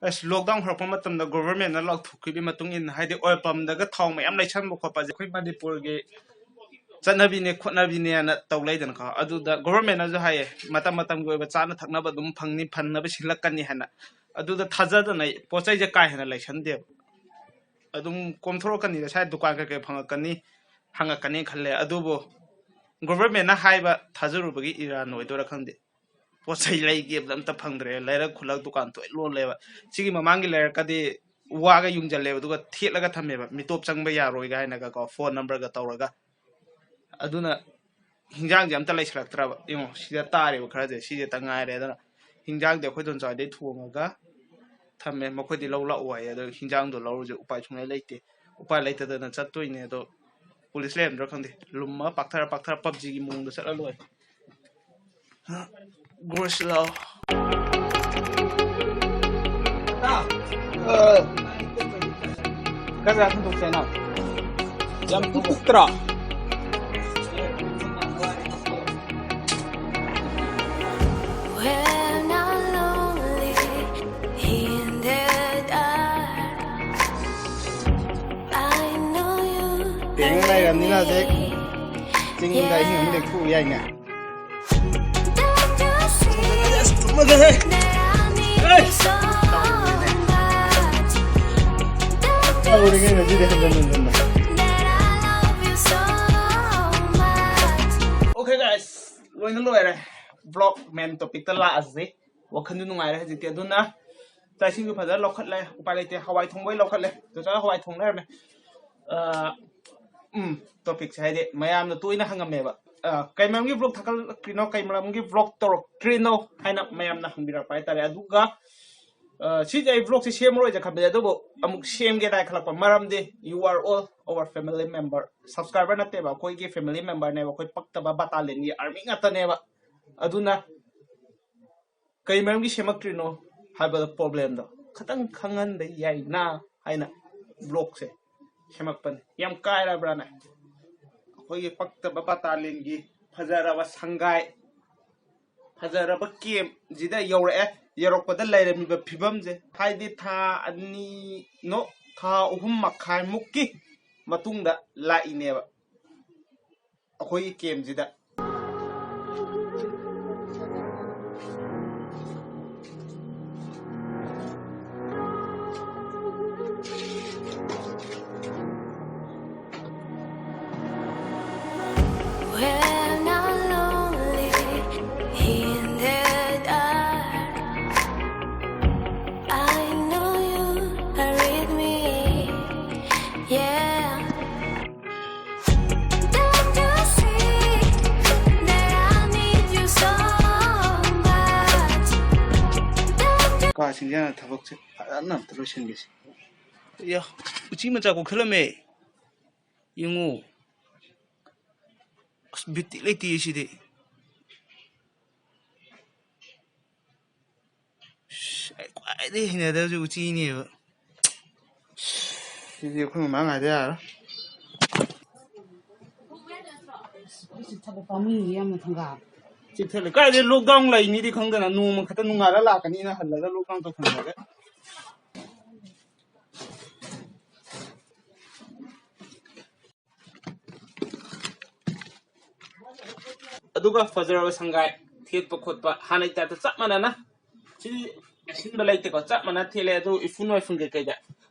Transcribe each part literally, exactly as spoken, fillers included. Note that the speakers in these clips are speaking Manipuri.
ꯑꯁ, ꯂꯣꯛꯗꯥꯎꯟ ꯍꯧꯔꯛꯄ ꯃꯇꯝꯗ ꯒꯣꯚꯔꯃꯦꯟꯅ ꯂꯥꯎꯊꯣꯛꯈꯤꯕꯒꯤ ꯃꯇꯨꯡ ꯏꯟꯅ, ꯍꯥꯏꯗꯤ ꯑꯣꯏꯜ ꯄꯝꯗꯒ ꯊꯥꯎ ꯃꯌꯥꯝ ꯂꯩꯁꯟꯕ ꯈꯣꯠꯄꯁꯦ ꯑꯩꯈꯣꯏ ꯃꯅꯤꯄꯨꯔꯒꯤ ꯆꯠꯅꯕꯤꯅꯦ ꯈꯣꯠꯅꯕꯤꯅꯦꯅ ꯇꯧ ꯂꯩꯗꯅꯀꯣ꯫ ꯑꯗꯨꯗ ꯒꯣꯚꯔꯃꯦꯟꯅꯁꯨ ꯍꯥꯏꯌꯦ, ꯃꯇꯝ ꯃꯇꯝꯒꯤ ꯑꯣꯏꯕ ꯆꯥꯅ ꯊꯛꯅꯕ ꯑꯗꯨꯝ ꯐꯪꯅꯤ, ꯐꯪꯅꯕ ꯁꯤꯜꯂꯛꯀꯅꯤ ꯍꯥꯏꯅ꯫ ꯑꯗꯨꯗ ꯊꯥꯖꯗꯅ ꯄꯣꯠ ꯆꯩꯁꯦ ꯀꯥ ꯍꯦꯟꯅ ꯂꯩꯁꯟꯗꯦꯕ꯫ ꯑꯗꯨꯝ ꯀꯣꯝꯊꯣꯔꯛꯀꯅꯤꯗ, ꯁ꯭ꯋꯥꯏ ꯗꯨꯀꯥꯟ ꯀꯩꯀꯩ ꯐꯪꯉꯛꯀꯅꯤ, ꯍꯪꯉꯛꯀꯅꯤ ꯈꯜꯂꯦ꯫ ꯑꯗꯨꯕꯨ ꯒꯣꯚꯔꯃꯦꯟꯅ ꯍꯥꯏꯕ ꯊꯥꯖꯔꯨꯕꯒꯤ ꯏꯔꯥꯟ ꯑꯣꯏꯗꯣꯏꯔꯥ ꯈꯪꯗꯦ꯫ ꯄꯣꯠ ꯆꯩ ꯂꯩꯒꯦꯕꯗ ꯑꯝꯇ ꯐꯪꯗ꯭ꯔꯦ꯫ ꯂꯩꯔꯛ ꯈꯨꯜꯂꯛ ꯗꯨꯀꯥꯟ ꯂꯣꯏ ꯂꯣꯜꯂꯦꯕ꯫ ꯁꯤꯒꯤ ꯃꯃꯥꯡꯒꯤ ꯂꯩꯔꯛꯀꯗꯤ ꯋꯥꯒ ꯌꯨꯡꯖꯜꯂꯦꯕ, ꯑꯗꯨꯒ ꯊꯦꯠꯂꯒ ꯊꯝꯃꯦꯕ, ꯃꯤꯇꯣꯞ ꯆꯪꯕ ꯌꯥꯔꯣꯏꯒ ꯍꯥꯏꯅꯒꯀꯣ, ꯐꯣꯟ ꯅꯝꯕꯔꯒ ꯇꯧꯔꯒ꯫ ꯑꯗꯨꯅ ꯍꯤꯟꯖꯥꯡꯁꯦ ꯑꯝꯇ ꯂꯩꯁꯜꯂꯛꯇ꯭ꯔꯕ꯫ ꯌꯦꯡꯉꯣ, ꯁꯤꯗ ꯇꯥꯔꯤꯕ ꯈꯔꯁꯦ, ꯁꯤꯁꯦꯇ ꯉꯥꯏꯔꯦ꯫ ꯑꯗꯨꯅ ꯍꯤꯟꯖꯥꯡꯗꯤ ꯑꯩꯈꯣꯏ ꯗꯣꯟꯆꯥ ꯍꯣꯏꯗꯩ ꯊꯣꯡꯉꯒ ꯊꯝꯃꯦ꯫ ꯃꯈꯣꯏꯗꯤ ꯂꯧ ꯂꯥꯛꯑꯣ ꯍꯥꯏꯌꯦ, ꯑꯗꯣ ꯍꯤꯟꯖꯥꯡꯗꯣ ꯂꯧꯔꯨꯁꯦ ꯎꯄꯥꯏ ꯁꯨꯡꯂꯩ ꯂꯩꯇꯦ꯫ ꯎꯄꯥꯏ ꯂꯩꯇꯗꯅ ꯆꯠꯇꯣꯏꯅꯦ꯫ ꯑꯗꯣ ꯄꯨꯂꯤꯁ ꯂꯩꯔꯝꯗ꯭ꯔꯥ ꯈꯪꯗꯦ, ꯂꯨꯝꯃ ꯄꯥꯛꯊꯔ ꯄꯥꯛꯊꯔ ꯄꯞꯖꯤꯒꯤ ꯃꯑꯣꯡꯗ ꯆꯠꯂ ꯂꯣꯏꯔꯦ꯫ ꯒ꯭ꯔꯣꯁ ꯂꯥꯎ꯫ ꯀꯔ ꯍꯟꯗꯣꯛꯁꯦꯅ꯫ ꯌꯥꯝ ꯄꯤꯛꯇ꯭ꯔꯥ? When I'm lonely in the dark, I know you. ꯇꯦꯡ ꯂꯩꯔꯕꯅꯤꯅ ꯍꯧꯖꯤꯛ ꯆꯤꯡꯗ ꯑꯍꯤꯡ ꯑꯃ ꯂꯦꯛꯊꯣꯛꯎ ꯌꯥꯏꯅꯦ꯫ Don't you see that I need you so much? Don't you ꯇꯧꯔꯤꯉꯩ ꯉꯁꯤꯗꯤ ꯍꯟꯖꯟ ꯍꯟꯖꯟꯅ꯫ That I love you so much? Okay guys, ꯂꯣꯏꯅ ꯂꯣꯏꯔꯦ꯫ Vlog main topicꯇ ꯂꯥꯛꯑꯁꯤ꯫ ꯋꯥꯈꯜꯁꯨ ꯅꯨꯡꯉꯥꯏꯔꯦ ꯍꯧꯖꯤꯛꯇꯤ꯫ ꯑꯗꯨꯅ ꯆꯥꯛ ꯏꯁꯤꯡꯁꯨ ꯐꯖꯅ ꯂꯧꯈꯠꯂꯦ꯫ ꯎꯄꯥꯏ ꯂꯩꯇꯦ, ꯍꯋꯥꯏ ꯊꯣꯡꯕ ꯑꯣꯏꯅ ꯂꯧꯈꯠꯂꯦ꯫ ꯆꯥꯛ ꯍꯋꯥꯏ ꯊꯣꯡ ꯂꯩꯔꯝꯃꯦ꯫ ꯑ, ꯎꯝ, topicꯁꯦ ꯍꯥꯏꯗꯤ ꯃꯌꯥꯝꯅ ꯇꯣꯏꯅ ꯍꯪꯉꯝꯃꯦꯕ꯫ ꯑ, ꯀꯩ ꯃꯔꯝꯒꯤ vlog ꯊꯥꯒꯠꯂꯛꯇ꯭ꯔꯤꯅꯣ, ꯀꯩ ꯃꯔꯝꯒꯤ vlog ꯇꯧꯔꯛꯇ꯭ꯔꯤꯅꯣ ꯍꯥꯏꯅ ꯃꯌꯥꯝꯅ ꯍꯪꯕꯤꯔꯛꯄ ꯍꯥꯏꯇꯥꯔꯦ꯫ ꯑꯗꯨꯒ, ꯑ, ꯁꯤꯁꯦ ꯑꯩ vlogꯁꯦ ꯁꯦꯝꯃꯔꯣꯏꯁꯦ ꯈꯟꯕꯅꯦ, ꯑꯗꯨꯕꯨ ꯑꯃꯨꯛ ꯁꯦꯝꯒꯦ ꯍꯥꯏꯅ ꯈꯜꯂꯛꯄ꯫ ꯃꯔꯝꯗꯤ you are all our family member, subscriber ꯅꯠꯇꯦꯕ, ꯑꯩꯈꯣꯏꯒꯤ family memberꯅꯦꯕ, ꯑꯩꯈꯣꯏ ꯄꯛꯇꯕ ꯕꯇꯥꯂꯤꯌꯟꯒꯤ army ꯉꯥꯛꯇꯅꯦꯕ꯫ ꯑꯗꯨꯅ ꯀꯩ ꯃꯔꯝꯒꯤ ꯁꯦꯝꯃꯛꯇ꯭ꯔꯤꯅꯣ ꯍꯥꯏꯕ problemꯗꯣ ꯈꯇꯪ ꯈꯪꯍꯟꯕ ꯌꯥꯏꯅ ꯍꯥꯏꯅ vlogꯁꯦ ꯁꯦꯝꯃꯛꯄꯅꯤ꯫ ꯌꯥꯝ ꯀꯥꯏꯔꯕ꯭ꯔꯥꯅꯦ? ꯑꯩꯈꯣꯏꯒꯤ ꯄꯛꯇꯕ ꯕꯇꯥꯂꯤꯌꯟꯒꯤ ꯐꯖꯔꯕ ꯁꯪꯒꯥꯏ, ꯐꯖꯔꯕ campꯁꯤꯗ ꯌꯧꯔꯛꯑꯦ꯫ ꯌꯧꯔꯛꯄꯗ ꯂꯩꯔꯝꯃꯤꯕ ꯐꯤꯕꯝꯁꯦ, ꯍꯥꯏꯗꯤ ꯊꯥ ꯑꯅꯤ, no, ꯊꯥ ꯑꯍꯨꯝ ꯃꯈꯥꯏꯃꯨꯛꯀꯤ ꯃꯇꯨꯡꯗ ꯂꯥꯛꯏꯅꯦꯕ ꯑꯩꯈꯣꯏꯒꯤ ꯀꯦꯝꯁꯤꯗ꯫ When I'm lonely in the dark, I know you are with me. Yeah. Don't you see that I need you so much? Don't you ꯀꯥꯁꯤꯡꯁꯤꯅ ꯊꯕꯛꯁꯦ ꯐꯖꯅ ꯑꯝꯇ ꯂꯣꯏꯁꯤꯟꯒꯦꯁꯦ꯫ ꯑꯌꯥ, ꯎꯆꯤ ꯃꯆꯥ ꯀꯣꯛꯁꯜꯂꯝꯃꯦ꯫ ꯌꯦꯡꯉꯨ꯫ ꯑꯁ, ꯕꯤꯠꯇꯤ ꯂꯩꯇꯦ ꯁꯤꯗꯤ꯫ ꯑꯁ, ꯑꯩ ꯈ꯭ꯋꯥꯏꯗꯒꯤ ꯍꯩꯅꯗꯕꯁꯦ ꯎꯆꯤꯅꯦꯕ꯫ ꯑꯁ, ꯁꯤꯗꯤ ꯑꯩꯈꯣꯏ ꯃꯃꯥ ꯉꯥꯏꯗ ꯌꯥꯔꯔꯣꯏ꯫ ꯆꯤꯛꯊꯠꯂꯦ, ꯄꯥꯝꯃꯨꯏꯌꯦ ꯌꯥꯝꯅ ꯊꯪꯒꯥ꯫ ꯆꯤꯛꯊꯠꯂꯦ꯫ ꯀꯥꯏꯗꯩ lockdown ꯂꯩꯅꯤꯗꯤ ꯈꯪꯗꯅ ꯅꯣꯡꯃ ꯈꯛꯇ ꯅꯣꯡꯉꯥꯜꯂ ꯂꯥꯛꯀꯅꯤꯅ ꯍꯜꯂꯒ lockdown ꯇꯧꯁꯟꯈ꯭ꯔꯒ꯫ ꯑꯗꯨꯒ ꯐꯖꯔꯕ ꯁꯪꯒꯥꯏ ꯊꯦꯠꯄ ꯈꯣꯠꯄ ꯍꯥꯟꯅꯩ type ꯇ ꯆꯞ ꯃꯥꯟꯅꯅ ꯁꯤ ꯑꯁꯤꯟꯕ ꯂꯩꯇꯦꯀꯣ, ꯆꯞ ꯃꯥꯟꯅ ꯊꯦꯠꯂꯦ꯫ ꯑꯗꯨ ꯏꯐꯨꯟ ꯋꯥꯏꯐꯨꯟ ꯀꯩꯀꯩꯗ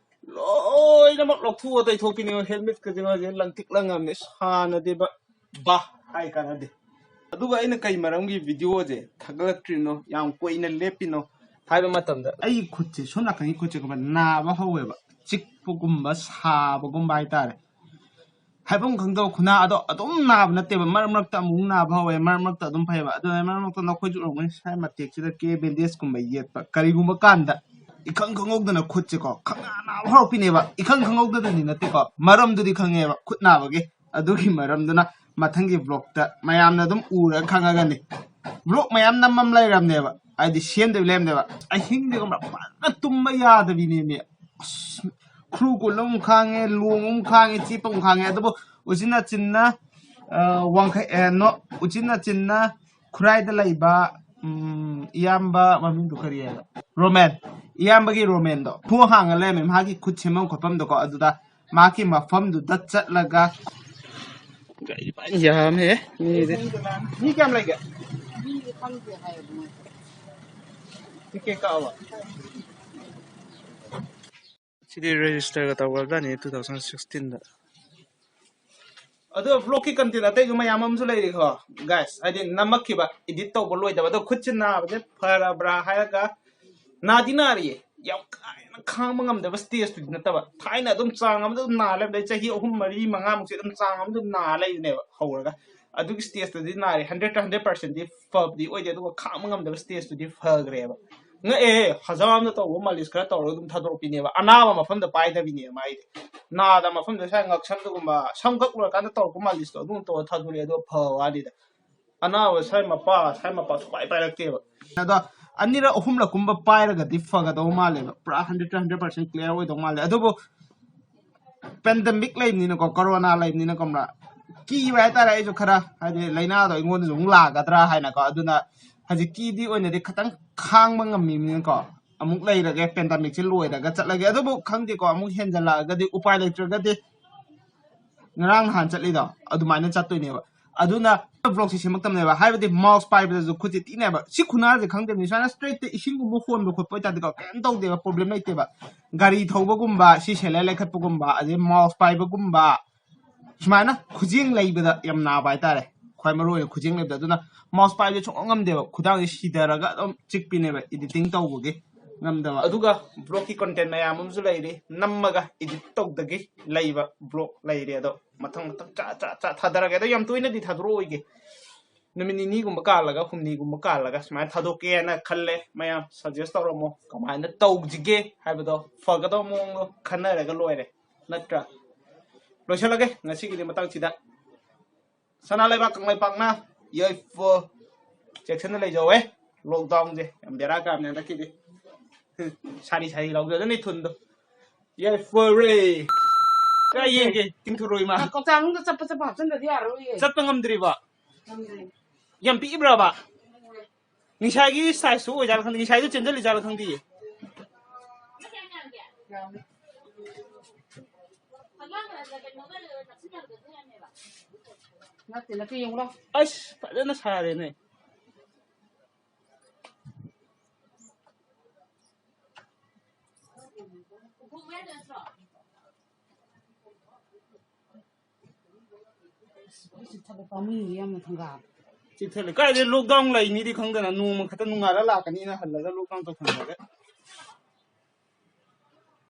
ꯂꯣꯏꯅꯃꯛ ꯂꯧꯊꯣꯛꯑ ꯇꯩꯊꯣꯛꯄꯤꯅꯤ꯫ Helmet ꯀꯁꯦ ꯃꯥꯁꯦ ꯂꯪꯇꯤꯛ ꯂꯪꯉꯝꯅꯦ, ꯁꯥꯟꯅꯗꯦꯕ꯫ ꯕꯥ ꯍꯥꯏ ꯀꯥꯟꯅꯗꯦ꯫ ꯑꯗꯨꯒ ꯑꯩꯅ ꯀꯩ ꯃꯔꯝꯒꯤ video ꯁꯦ ꯊꯥꯒꯠꯂꯛꯇ꯭ꯔꯤꯅꯣ, ꯌꯥꯝ ꯀꯨꯏꯅ ꯂꯦꯞꯄꯤꯅꯣ ꯍꯥꯏꯕ ꯃꯇꯝꯗ, ꯑꯩꯒꯤ ꯈꯨꯠꯁꯦ, ꯁꯣꯝ ꯅꯥꯀꯟꯒꯤ ꯈꯨꯠꯁꯦ ꯈꯪꯕ꯭ꯔꯥ, ꯅꯥꯕ ꯍꯧꯋꯦꯕ, ꯆꯤꯛꯄꯒꯨꯝꯕ ꯁꯥꯕꯒꯨꯝꯕ ꯍꯥꯏꯇꯥꯔꯦ꯫ ꯍꯥꯏꯐꯝ ꯈꯪꯗꯕ ꯈꯨꯅꯥ ꯑꯗꯣ ꯑꯗꯨꯝ ꯅꯥꯕ ꯅꯠꯇꯦꯕ, ꯃꯔꯛ ꯃꯔꯛꯇ ꯑꯃꯨꯛ ꯅꯥꯕ ꯍꯧꯋꯦ, ꯃꯔꯛ ꯃꯔꯛꯇ ꯑꯗꯨꯝ ꯐꯩꯌꯦꯕ꯫ ꯑꯗꯨꯅ ꯃꯔꯛ ꯃꯔꯛꯇ ꯅꯈꯣꯏꯁꯨ ꯎꯔꯝꯒꯅꯤ, ꯁ꯭ꯋꯥꯏ ꯃꯇꯦꯛꯁꯤꯗ ꯀꯦ bandage ꯀꯨꯝꯕ ꯌꯦꯠꯄ, ꯀꯔꯤꯒꯨꯝꯕ ꯀꯥꯟꯗ ꯏꯈꯪ ꯈꯪꯍꯧꯗꯅ ꯈꯨꯠꯁꯦꯀꯣ ꯈꯪꯅꯥ ꯅꯥꯕ ꯍꯧꯔꯛꯄꯤꯅꯦꯕ꯫ ꯏꯈꯪ ꯈꯪꯍꯧꯗꯅꯗꯤ ꯅꯠꯇꯦꯀꯣ, ꯃꯔꯝꯗꯨꯗꯤ ꯈꯪꯉꯦꯕ ꯈꯨꯠ ꯅꯥꯕꯒꯤ꯫ ꯑꯗꯨꯒꯤ ꯃꯔꯝꯗꯨꯅ ꯃꯊꯪꯒꯤ vlog ꯇ ꯃꯌꯥꯝꯅ ꯑꯗꯨꯝ ꯎꯔꯒ ꯈꯪꯉꯒꯅꯤ꯫ Vlog ꯃꯌꯥꯝ ꯅꯝꯃꯝ ꯂꯩꯔꯝꯅꯦꯕ, ꯍꯥꯏꯗꯤ ꯁꯦꯝꯗꯕꯤ ꯂꯩꯔꯝꯅꯦꯕ꯫ ꯑꯍꯤꯡꯗꯤ ꯈꯪꯕ꯭ꯔꯥ, ꯐꯖꯅ ꯇꯨꯝꯕ ꯌꯥꯗꯕꯤꯅꯦꯃꯤ꯫ ꯑꯁ, ꯈꯨꯔꯨ ꯀꯨꯜꯂ ꯑꯃꯨꯛ ꯈꯥꯡꯉꯦ, ꯂꯣꯡ ꯑꯃꯨꯛ ꯈꯥꯡꯉꯦ, ꯆꯦꯞꯄ ꯑꯃꯨꯛ ꯈꯥꯡꯉꯦ꯫ ꯑꯗꯨꯕꯨ ꯎꯆꯤꯟ ꯅꯥꯆꯤꯟꯅ, ꯑ, ꯋꯥꯡꯈꯩ, ꯑ, no, ꯎꯆꯤꯟ ꯅꯥꯆꯤꯟꯅ ꯈꯨꯔꯥꯏꯗ ꯂꯩꯕ ꯎꯝ, ꯏꯌꯥꯝꯕ ꯃꯃꯤꯡꯗꯨ ꯀꯔꯤ ꯍꯥꯏꯕ? ꯔꯣꯃꯦꯟ꯫ ꯏꯌꯥꯝꯕꯒꯤ ꯔꯣꯃꯦꯟꯗꯣ ꯐꯨ ꯍꯥꯡꯉ ꯂꯩꯔꯝꯃꯦ, ꯃꯥꯒꯤ ꯈꯨꯠ ꯁꯦꯝꯐꯝ ꯈꯣꯠꯐꯝꯗꯣꯀꯣ꯫ ꯑꯗꯨꯗ ꯃꯥꯒꯤ ꯃꯐꯝꯗꯨꯗ ꯆꯠꯂꯒ ꯌꯥꯝꯃꯦ ꯃꯤꯗꯤ꯫ ꯃꯤ ꯀꯌꯥꯝ ꯂꯩꯒꯦ? ꯇꯤꯀꯦꯠ ꯀꯛꯑꯕ? ꯁꯤꯗꯤ ꯔꯦꯖꯤꯁꯇꯔꯒ ꯇꯧꯈ꯭ꯔꯕꯖꯥꯠꯅꯤ ꯇꯨ ꯊꯥꯎꯖꯟ ꯁꯤꯛꯁꯇꯤꯟꯗ꯫ ꯑꯗꯣ ꯕ꯭ꯂꯣꯛꯀꯤ ꯀꯟꯇꯦꯟ ꯑꯇꯩꯁꯨ ꯃꯌꯥꯝ ꯑꯃꯁꯨ ꯂꯩꯔꯤꯀꯣ ꯒꯥꯏꯁ, ꯍꯥꯏꯗꯤ ꯅꯝꯃꯛꯈꯤꯕ, ꯏꯗꯤꯠ ꯇꯧꯕ ꯂꯣꯏꯗꯕ꯫ ꯑꯗꯣ ꯈꯨꯠꯁꯦ ꯅꯥꯕꯁꯦ ꯐꯔꯕ꯭ꯔꯥ ꯍꯥꯏꯔꯒ, ꯅꯥꯗꯤ ꯅꯥꯔꯤꯌꯦ, ꯌꯥꯝ ꯀꯥ ꯍꯦꯟꯅ ꯈꯥꯡꯕ ꯉꯝꯗꯕ ꯁ꯭ꯇꯦꯖꯇꯨꯗꯤ ꯅꯠꯇꯕ꯫ ꯊꯥꯏꯅ ꯑꯗꯨꯝ ꯆꯥꯡ ꯑꯃꯗ ꯑꯗꯨꯝ ꯅꯥ ꯂꯩꯕꯗꯩ ꯆꯍꯤ ꯑꯍꯨꯝ ꯃꯔꯤ ꯃꯉꯥꯃꯨꯛꯁꯦ ꯑꯗꯨꯝ ꯆꯥꯡ ꯑꯃꯗ ꯑꯗꯨꯝ ꯅꯥ ꯂꯩꯕꯅꯦꯕ ꯍꯧꯔꯒ꯫ ꯑꯗꯨꯒꯤ ꯁ꯭ꯇꯦꯖꯇꯨꯗꯤ ꯅꯥꯔꯦ, ꯍꯟꯗ꯭ꯔꯦꯠꯇ ꯍꯟꯗ꯭ꯔꯦꯠ ꯄꯥꯔꯁꯦꯟꯗꯤ ꯐꯕꯗꯤ ꯑꯣꯏꯗꯦ, ꯑꯗꯨꯒ ꯈꯥꯡꯕ ꯉꯝꯗꯕ ꯁ꯭ꯇꯦꯖꯇꯨꯗꯤ ꯐꯈ꯭ꯔꯦꯕ꯫ ꯉꯛꯑꯦ, ꯍꯖꯥꯝꯅ ꯇꯧꯕ ꯃꯥꯂꯤꯁ ꯈꯔ ꯇꯧꯔꯒ ꯑꯗꯨꯝ ꯊꯥꯗꯣꯔꯛꯄꯤꯅꯦꯕ, ꯑꯅꯥꯕ ꯃꯐꯝꯗ ꯄꯥꯏꯗꯕꯤꯅꯦꯕ ꯃꯥꯏꯗꯤ꯫ ꯅꯥꯗ ꯃꯐꯝꯗ ꯁ꯭ꯋꯥꯏ ꯉꯛꯁꯝꯗꯒꯨꯝꯕ, ꯁꯝ ꯀꯛꯂꯨꯔꯀꯥꯟꯗ ꯇꯧꯔꯛꯄ ꯃꯥꯂꯤꯁꯇꯣ ꯑꯗꯨꯝ ꯇꯧꯔ ꯊꯥꯗꯣꯔꯛꯑꯦ, ꯑꯗꯨꯒ ꯐꯕ ꯋꯥꯅꯤꯗ꯫ ꯑꯅꯥꯕ ꯁ꯭ꯋꯥꯏ ꯃꯄꯥ, ꯁ꯭ꯋꯥꯏ ꯃꯄꯥ ꯁꯨꯡꯄꯥꯏ ꯄꯥꯏꯔꯛꯇꯦꯕ꯫ ꯑꯗꯣ ꯑꯅꯤꯔꯛ ꯑꯍꯨꯝꯂꯛꯀꯨꯝꯕ ꯄꯥꯏꯔꯒꯗꯤ ꯐꯒꯗꯧ ꯃꯥꯜꯂꯦꯕ, ꯄꯨꯔꯥ ꯍꯟꯗ꯭ꯔꯦꯠ ꯍꯟꯗ꯭ꯔꯦꯠ ꯄꯥꯔꯁꯦꯟ ꯀ꯭ꯂꯤꯌꯥꯔ ꯑꯣꯏꯗꯧ ꯃꯥꯜꯂꯦ꯫ ꯑꯗꯨꯕꯨ ꯄꯦꯟꯗꯦꯃꯤꯛ ꯂꯩꯕꯅꯤꯅꯀꯣ, ꯀꯣꯔꯣꯅꯥ ꯂꯩꯕꯅꯤꯅꯀꯣ, ꯃꯔꯥ ꯀꯤꯕ ꯍꯥꯏꯇꯥꯔꯦ꯫ ꯑꯩꯁꯨ ꯈꯔ, ꯍꯥꯏꯗꯤ, ꯂꯥꯏꯅꯥꯗꯣ ꯑꯩꯉꯣꯟꯗꯁꯨ ꯑꯃꯨꯛ ꯂꯥꯛꯀꯗ꯭ꯔꯥ ꯍꯥꯏꯅꯀꯣ꯫ ꯑꯗꯨꯅ ꯍꯧꯖꯤꯛꯀꯤꯗꯤ ꯑꯣꯏꯅꯗꯤ ꯈꯤꯇꯪ ꯈꯥꯡꯕ ꯉꯝꯃꯤꯕꯅꯤꯅꯀꯣ, ꯑꯃꯨꯛ ꯂꯩꯔꯒꯦ, ꯄꯦꯟꯗꯦꯃꯤꯛꯁꯦ ꯂꯣꯏꯔꯒ ꯆꯠꯂꯒꯦ꯫ ꯑꯗꯨꯕꯨ ꯈꯪꯗꯦꯀꯣ, ꯑꯃꯨꯛ ꯍꯦꯟꯖꯜꯂꯛꯑꯒꯗꯤ, ꯎꯄꯥꯏ ꯂꯩꯇ꯭ꯔꯒꯗꯤ ꯉꯔꯥꯡ ꯅꯍꯥꯟ ꯆꯠꯂꯤꯗꯣ ꯑꯗꯨꯃꯥꯏꯅ ꯆꯠꯇꯣꯏꯅꯦꯕ꯫ ꯑꯗꯨꯅ ꯕ꯭ꯂꯣꯛꯁꯦ ꯁꯦꯝꯃꯛꯇꯕꯅꯦꯕ, ꯍꯥꯏꯕꯗꯤ ꯃꯥꯎꯁ ꯄꯥꯏꯕꯗꯁꯨ ꯈꯨꯠꯁꯦ ꯇꯤꯛꯅꯦꯕ꯫ ꯁꯤ ꯈꯨꯅꯥꯁꯦ ꯈꯪꯗꯕꯅꯤ, ꯁꯨꯃꯥꯏꯅ ꯏꯁꯇ꯭ꯔꯦꯠꯇ ꯏꯁꯤꯡꯒꯨꯝꯕ ꯍꯣꯟꯕ ꯈꯣꯠꯄ ꯑꯣꯏꯇꯥꯔꯗꯤꯀꯣ, ꯀꯩꯝ ꯇꯧꯗꯦꯕ, ꯄ꯭ꯔꯣꯕ꯭ꯂꯦꯝ ꯂꯩꯇꯦꯕ꯫ ꯒꯥꯔꯤ ꯊꯧꯕꯒꯨꯝꯕ, ꯁꯤ ꯁꯦꯂꯔ ꯂꯩꯈꯠꯄꯒꯨꯝꯕ, ꯑꯗꯩ ꯃꯥꯎꯁ ꯄꯥꯏꯕꯒꯨꯝꯕ, ꯁꯨꯃꯥꯏꯅ ꯈꯨꯖꯦꯡ ꯂꯩꯕꯗ ꯌꯥꯝ ꯅꯥꯕ ꯍꯥꯏꯇꯥꯔꯦ꯫ ꯈ꯭ꯋꯥꯏ ꯃꯔꯨ ꯑꯣꯏꯅ ꯈꯨꯖꯦꯡ ꯂꯩꯕꯗ꯫ ꯑꯗꯨꯅ ꯃꯥꯎꯁ ꯄꯥꯏꯕꯁꯦ ꯁꯨꯡꯉꯝ ꯉꯝꯗꯦꯕ, ꯈꯨꯗꯥꯡꯁꯦ ꯁꯤꯊꯔꯒ ꯑꯗꯨꯝ ꯆꯤꯛꯄꯤꯅꯦꯕ, ꯏꯗꯤꯇꯤꯡ ꯇꯧꯕꯒꯤ ꯉꯝꯗꯕ꯫ ꯑꯗꯨꯒ ꯕ꯭ꯂꯣꯛꯀꯤ ꯀꯟꯇꯦꯟ ꯃꯌꯥꯝ ꯑꯃꯁꯨ ꯂꯩꯔꯤ, ꯅꯝꯃꯒ ꯏꯗꯤꯠ ꯇꯧꯗꯒꯤ ꯂꯩꯕ ꯕ꯭ꯂꯣꯛ ꯂꯩꯔꯤ꯫ ꯑꯗꯣ ꯃꯊꯪ ꯃꯊꯪ ꯆꯥ ꯆꯥ ꯆꯥ ꯊꯥꯗꯔꯒꯦ꯫ ꯑꯗꯣ ꯌꯥꯝ ꯇꯣꯏꯅꯗꯤ ꯊꯥꯗꯣꯔꯛꯑꯣꯏꯒꯦ, ꯅꯨꯃꯤꯠ ꯅꯤꯅꯤꯒꯨꯝꯕ ꯀꯥꯜꯂꯒ, ꯍꯨꯝꯅꯤꯒꯨꯝꯕ ꯀꯥꯜꯂꯒ ꯁꯨꯃꯥꯏꯅ ꯊꯥꯗꯣꯛꯀꯦꯅ ꯈꯜꯂꯦ꯫ ꯃꯌꯥꯝ ꯁꯖꯦꯁ ꯇꯧꯔꯝꯃꯣ, ꯀꯃꯥꯏꯅ ꯇꯧꯁꯤꯒꯦ ꯍꯥꯏꯕꯗꯣ, ꯐꯒꯗꯕ ꯃꯑꯣꯡꯗꯣ ꯈꯟꯅꯔꯒ ꯂꯣꯏꯔꯦ, ꯅꯠꯇ꯭ꯔꯥ? ꯂꯣꯏꯁꯤꯜꯂꯒꯦ ꯉꯁꯤꯒꯤꯗꯤ ꯃꯇꯥꯡꯁꯤꯗ꯫ ꯁꯅꯥ ꯂꯩꯕꯥꯛ ꯀꯪꯂꯩꯄꯥꯛꯅ ꯌꯥꯏꯐ ꯆꯦꯛꯁꯤꯟꯅ ꯂꯩꯖꯧꯋꯦ꯫ ꯂꯣꯛꯗꯥꯎꯟꯁꯦ ꯌꯥꯝ ꯕꯦꯔꯥ ꯀꯥꯕꯅꯦ ꯍꯟꯗꯛꯀꯤꯗꯤ꯫ ꯁꯥꯔꯤ ꯁꯥꯔꯤ ꯂꯥꯎꯖꯗꯅꯤ ꯊꯨꯟꯗꯣ꯫ ꯌꯥꯏꯐꯔꯦ꯫ ꯀꯥꯏ ꯌꯦꯡꯒꯦ? ꯇꯤꯡꯊꯣꯔꯛꯑꯣ ꯏꯃꯥ꯫ ꯀꯧꯇꯥ ꯃꯅꯨꯡꯗ ꯆꯞꯄ ꯆꯞꯄ ꯍꯥꯞꯆꯤꯟꯗꯗꯤ ꯌꯥꯔꯔꯣꯏꯌꯦ꯫ ꯆꯠꯄ ꯉꯝꯗ꯭ꯔꯤꯕ? ꯉꯝꯗ꯭ꯔꯤ꯫ ꯌꯥꯝ ꯄꯤꯛꯏꯕ꯭ꯔꯕ? ꯉꯁꯥꯏꯒꯤ ꯁꯥꯏꯖꯇꯨ ꯑꯣꯏꯖꯥꯠꯂ ꯈꯪꯗꯦ, ꯉꯁꯥꯏꯗꯨ ꯆꯦꯟꯖꯜꯂꯤꯖꯥꯠꯂ ꯈꯪꯗꯦ꯫ ꯅꯠꯇꯦ, ꯅꯠꯇꯦ, ꯌꯦꯡꯉꯨ ꯂꯥꯎ꯫ ꯑꯁ, ꯐꯖꯅ ꯁꯥꯔꯦꯅꯦ꯫ ꯆꯤꯛꯊꯠꯂꯦ, ꯄꯥꯝꯃꯨꯏꯌꯦ ꯌꯥꯝꯅ ꯊꯪꯒꯥ꯫ ꯆꯤꯛꯊꯠꯂꯦ꯫ ꯀꯥꯏꯗꯩ lockdown ꯂꯩꯅꯤꯗꯤ ꯈꯪꯗꯅ ꯅꯣꯡꯃ ꯈꯛꯇ ꯅꯨꯡꯉꯥꯜꯂ ꯂꯥꯛꯀꯅꯤꯅ ꯍꯜꯂꯒ lockdown ꯇꯧꯁꯟꯈ꯭ꯔꯒ꯫